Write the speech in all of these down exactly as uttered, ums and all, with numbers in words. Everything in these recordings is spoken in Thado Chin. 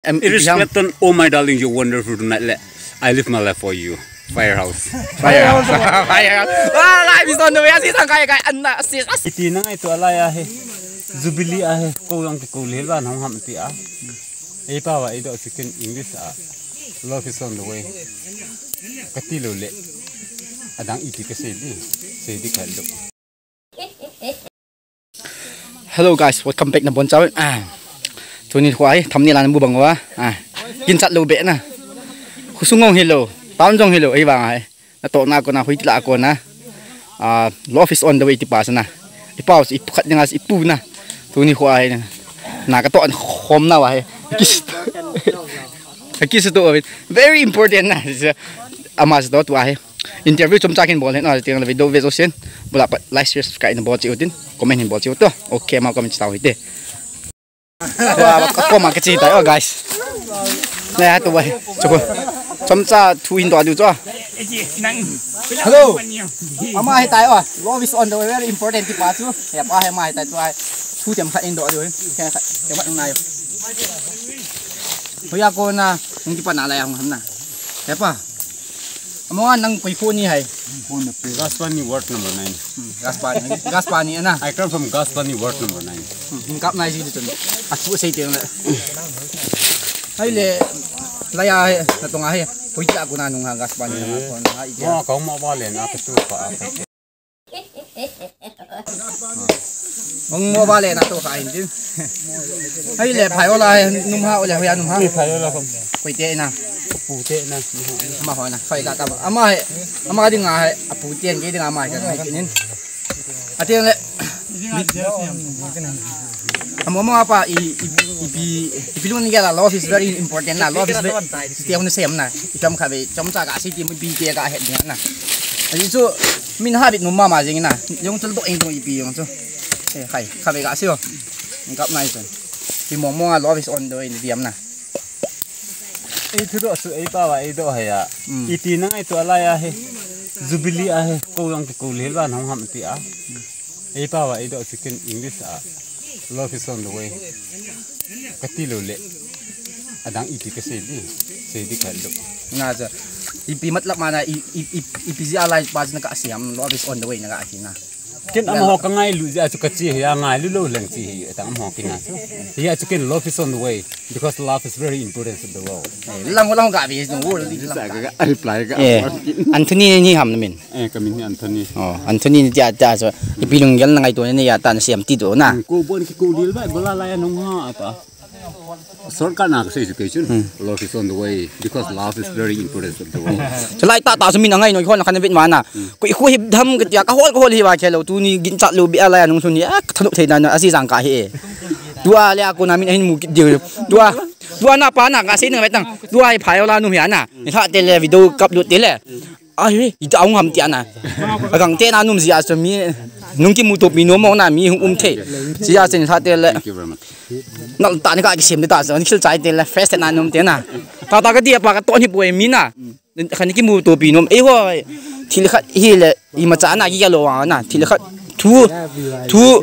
Em, Iris Clapton, oh my darling, you're wonderful tonight. Le, I live my life for you. Firehouse. Firehouse. Firehouse. Ah, life is on the way. Asi sang kai kai anna asi. Iti na ngai tu alai ahi. Jubilee ahi. Ko yang ki ko le ba nong ham ti a. Ei pa wa ei do chicken English a. Love is on the way. Kati lo le. Adang iti ka sei di. Sei di ka lo. Hello guys, welcome back na bon chau. Ah. Tuni khua hi thumbnail an bu bang wa. Ah. Kin chat lo be na. Khusung ngong hi lo, town jong hi lo, ei bang ai. Na to na ko na hui tla ko na. Ah, love is on the way ti pa sa na. I pau i phat nga i pu na. Tuni khua hi na. Na ka to an khom na wa hi. Kis. Kis to very important na. Ama sa to tu ahi. Interview chomcha kin bol hen, ah, tiang le video ve jo sen. Bula pa like, share, subscribe na bol chi utin. Comment hin bol chi uto. Okay, ma comment chi tau hite. Wa, wa, comment ka chi tai, oh, guys. Ne, ha tu wa. Choko. Chomcha thu hin to adu cho. Hello. Ama hi tai, oh. Love is on the way, very important ti pa chu. Ya pa hi ama hi tai tu ai. Thu tem khat in do adu. Ke khat. Tem khat ngai. Hoya ko na, ngi pa na la ya hung ham na. Ya pa. Among nang pui khu ni hai. Gaspani ward number nine. Hmm, Gaspani, Gaspani na. I come from Gaspani ward number nine. Hmm, hung kap nai ji tu chun. A chu sei teng le. Hai le, la ya hai, na tong hai. Pui ta ku na nung ha Gaspani na ko na hai ja. Wa ka mo ba le na ka tu pa. Hung mo ba le na to ka hin din. Hai le phai ola num ha ole hoya num ha. Phai ola kom. Koi te na. Pu te na. Ma ho na. Phai ka ta ba. Ama he. Ama ding a he. A pu te nge ding ama he ka nin. Ati le. Amo mo apa i i i pi i pi lung ni la love is very important na. Love is very. Ti hung sem na. I kam kha be chomcha ka si ti pi te ka he na. Aji chu min ha bit num mama jing na. Jong chul do ing dong ipi jong chu. Eh, khai, khabe ka sio. Kap nai chu. Ti mong mong a love is on the way ni diam na. Ei thu do su ei pa wa ei do haya. Mm. Iti na ngai tu alai ahi. Jubilee ahi. Ko yang ki ko le ba nong ham ti a. Ei pa wa ei do chicken English a. Love is on the way. Kati lo le. Adang iti ka sei di. Sei di ka lo. Na cha. Ipi matlab ma na i i i ipi ji alai pa ji na ka siam love is on the way na ka ati na. Ken amaho ka ngailu ji a chu ka chi hi a ngailu lo leng chi hi ta amaho kin a chu. Hi a chu ken love is on the way because love is very important in the world. Eh, lang lang ka bi no world di lang ka. Ka reply ka. Eh, Anthony ni ham na min. Eh, ka min hi Anthony. Oh, Anthony ni tia tia so. Ipi lung gel na ngai to ni ya ta na siam ti do na. Ko bon ki ko lil ba bola la ya nong ha ta. Sorkar na ka sei education. Hmm. Love is on the way because love is very important to the world. Chalai ta ta su min angai no hon khan vit mana. Hmm. Ko i khu hip dham ka tia ka hol ka hol hi ba khelo tuni gin chat lo bi alai anung sun hi a thanu thei na asi jang ka hi. Tua le ko na min ahin mu kit diu. Tua tua na pa na ka sei na vetang. Tua hi phai ola nu hi ana. Ni tha te le video kap lu te le. Ahi, ita hung ham ti ana. Agang te na num ji a chu mi nung ki mu to pi no mo na mi hung um thei. Ji a chen tha te le. Thank you very much. Nal ta ni ka ki sem de ta chu ni khil chai te le fresh te na num te na. Ta ta ka dia pa ka to ni poi mi na. Khan ki mu to pi nom. Ei ho. Thil khat hi le i ma cha na ki ya lo wa na. Thil khat thu thu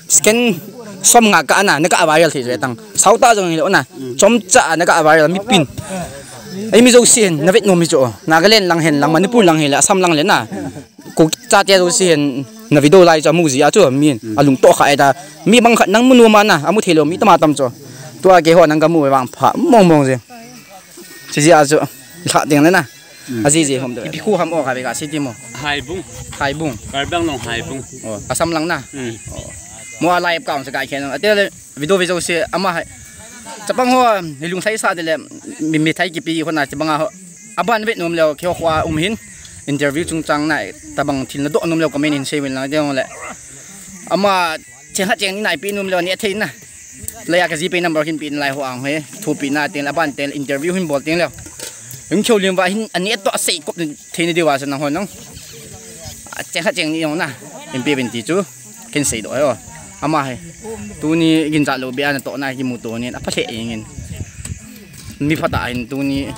Scan som nga ka ana, na ka viral thei tang. Sau ta jong lo na. Chomcha na ka viral mi pin. Ei mi jo si hen, na vet nom mi chu. Nagaland lang hen, lang Manipur lang hen, Assam lang le na. Ko cha te jo si hen, na video lai chu mu ji a chu mi. Alung to kha ai ta. Mi bang khat nang mu nu ma na, amu thei lo mi tama tam chu. Tua ke ho nang ka mu vang pha mong mong je. Chi ji a chu. Kha ding le na. Aji ji hom de. Ipi khu ham o kha be ka city mo. Haibung. Haibung. Karbi Anglong Haibung. Oh, Assam lang na. Hmm. Oh. Mo a live ka ong se ka khen. Ate le video video se ama hai. Chapang ho, ni lung sai sa de le mi, mi thai kipi ho na chapang ho. Aban vet nom le kho khwa um hin. Interview chung chang na tabang thil na do nom le comment in sei win lang de le. Ama Cheng khat cheng ni nai pi num le ni thei na. Laya ka GPay number kin pi lai ho ang he. Thu pi na teng la ban teng interview hin bol teng le. Hung chou lim va hin ani to sei kop thei ni diwa sa nang ho nang. Cheng khat cheng ni yong na. Hin pi bin ti chu. Kin sei do ho. Ama he. Tuni gin ja lo bia na to na ki mu to ni. Apa se ing in. Mi pha ta hin tuni.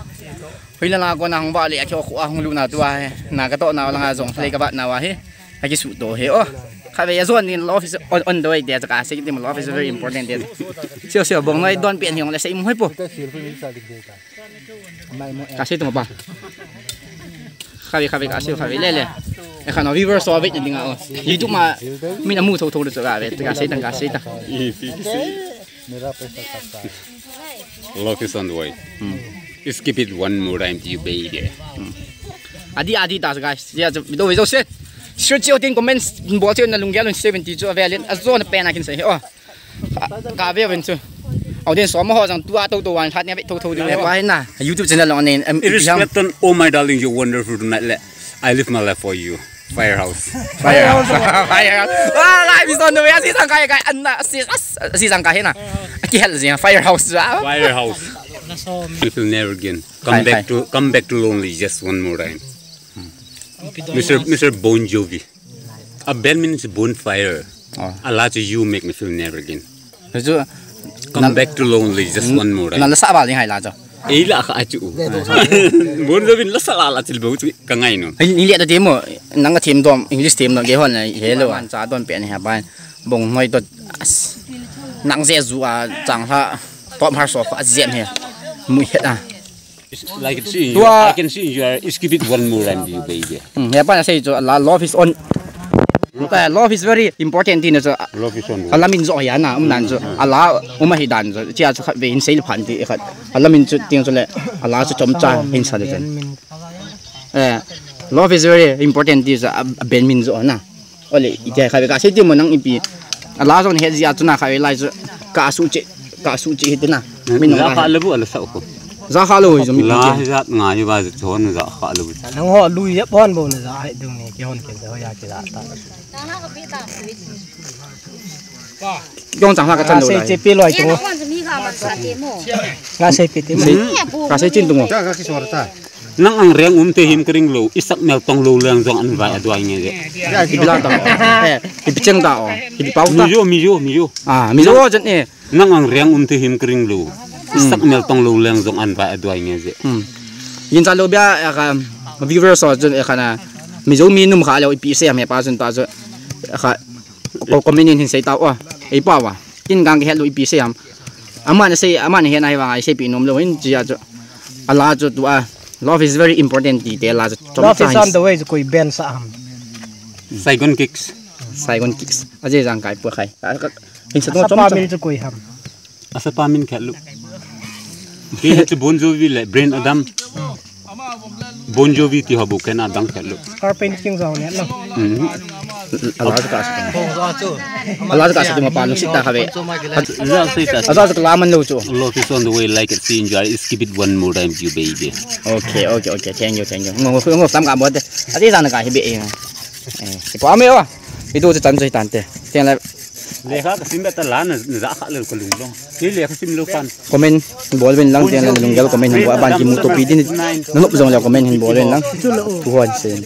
Hui la na ko na hung ba le a kho hung lu na tu a he. Na ka to na la nga jong le ka ba na wa he. A ki su to he o. Khatvei a zon in love is on, on the way tia chu kasei kit in, love is very important tia. Sio sio, Bongnoi don pen hiong le sei mo hoi po. Kasei tu mo pa. Khatvei, khatvei, kasei, khatvei le le. E khan o viewers ho ve na dinga o. YouTube ma min amu tho tho le chu kave, kasei tan, kasei tan. Love is on the way. Skip it one more time to you, baby. Adi, adi ta, guys. Ya, video, video set. Sure, chio tin comments bol chio na lunggel un seventy chu avel in. Azo na pen a kin sei. Oh. Ka, kave ven chu. Audience ho ma ho jang tua to to wan khat ne ve to to ding le pa hin na. YouTube channel long ne. Em, Respect on all my darling, you're wonderful tonight le. I live my life for you. Firehouse. Firehouse. Firehouse. Ah, life is on the way. Asi sang kai kai. Anna, asi, as, asi sang kai na. Aki hel zia. Firehouse. Ah. Firehouse. You feel never again. Come Hi, back hi. to, come back to lonely just one more time. Mister, Mister Bon Jovi. A band means bonfire. Oh. A la chu you make me feel never again. Chu Come back to lonely just one more time. Na la sa ba ding hai la chu. Ei la kha chu. Bon Jovi la sa la la chil bo chu ka ngai no. Ni le ta ti mo nang ka thim dom English thim no ge hon na he lo. Man cha don pe ni ha ban. Bongnoi to as. Nang je zu a chang ha. Top har so fa zem he. Mu he ta. Like it's in your, Tua- I can see in your skip it one more time, you baby. Hmm, he pa na sei chu la love is on. Eh, love is very important tin chu. Love is on. Alamin zo ya na um nan chu. Ala um hi dan chu. Chia chu khat ve in sei phan ti khat. Alamin chu ting chu le. Ala chu chom cha hin sa le chu. Eh, love is very important ti chu a ben min zo na. Ole, ite khatvei kasei ti mo nang ipi. Ala zon het zia chu na khatvei lai chu. Ka su che, ka su che hiti na. Min za kha le bu ala sa ko. Za kha lo zo mi La pi. Za nga hi ba zo na za kha le bu. Nang ho lui ya pon bo na za hai dung ni ki hon ke za ho ya ki za ta. Yong chang la ka chan lo Sei lai. Che pi loi Ye tu. Na wan mi ga man sa te mo. Nga sei pi ti mo. Sei. Ka sei chin tu mo. Ka ka ki sor ta. Nang ang reng um te him kring lo, isak mel tong lo leng jong an vai adoi nge je. Ipi la ta. Eh, ipi cheng ta o. Ipi pau ta. Mizo, mizo, mizo. Ah, mizo jen e. Nang ang reng um te him kring lo, isak mel tong lo leng jong an vai adoi nge je. Hmm. Yin cha lo bia, eh, ka viewers ho jen e kana. Mizo mi num kha lo ipi se me pa jen ta jo. Ka ko comment in hin sei ta o. Ei pa wa. In gang ke het lo ipi se ham. Ama na sei, ama na he na hi vang ai sei pi nom lo hin chia chu. Ala chu tua. Love is very important ti te la chu. Love is on the way chu koi ben sa ham. Saigon Kicks. Saigon Kicks. Aje jang kai pu khai. Hin sa to chom chom. Min chu koi ham. Asa pa min khat lu. Ki he chu Bon Jovi le Bryan Adams. Bon Jovi ti ho bu kena dang khat lu. Scar painting jong ne na. Mhm. Ala chu ka sa. Ala chu ka sa tu ma pa lu sita khatvei. Aja chu la man lo chu. Love is on the way like it see in your skip it one more time you baby. Okay, okay, okay. Thank you, thank you. Ngo ngo sam ka bo te. Ati san ka hi be. Eh, pa me wa. Itu chu tan chu tan te. Teng la. Lekha ka sim be ta la na za kha lo ka lung long. Ni lekha sim lo pan. Comment bol ven lang teng la lunggel comment hin bol aban ki mu to pi din. Na nop jong le comment hin bol ven lang. Tu hon sen.